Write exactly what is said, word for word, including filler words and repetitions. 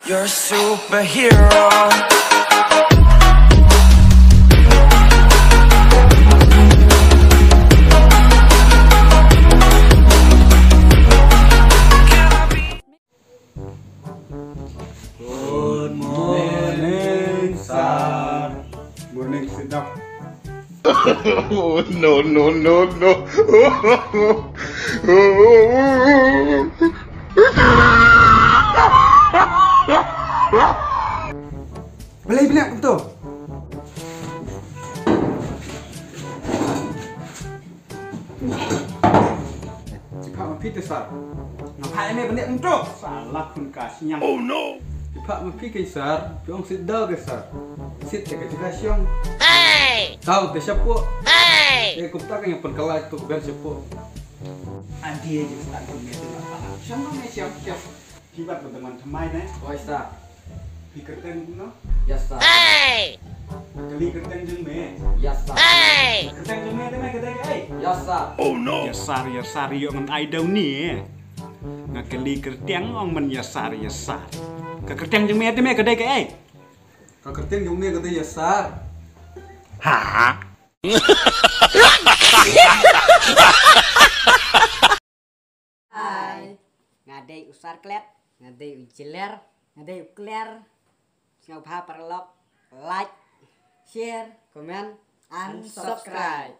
You're a superhero. Good morning, sir. Morning, sit down. Oh, no, no, no, no. Balei bniah kumto? Jiphah ma phi te sir. Nga phah ïa me bniah kumto. Sala khun ka sniang. Oh no. Jiphah ma phi ke sir. Phi ong sit down ke sir. Sit te ka jaka sniang. Hey! Down te shapoh. Hey! Te kumta ka nga pynkylla tu ben shapoh. Adi aja start ko me tu apa. Sniang ko me sniang sniang. Phi bat ban tang wan thymmai ne? Oi sir. Phi kyrteng kumno? Yes sir. Hey! Nga kylli kyrteng jong me. Yes sir. Hey! Kyrteng jong me te me ka dei kaei? Yes sir. Oh no. Yes sir, yes sir, ïoh ngan ai daw ni. Nga kylli kyrteng ong man yes sir, yes sir. Ka kyrteng jong me te me ka dei kaei? Ka kyrteng jong me ka dei yes sir. Ha? Hi. Nga dei u Sir Klet. Nga dei u Jler. Nga dei u Kler. Sngewbha paralok like, share, comment and subscribe.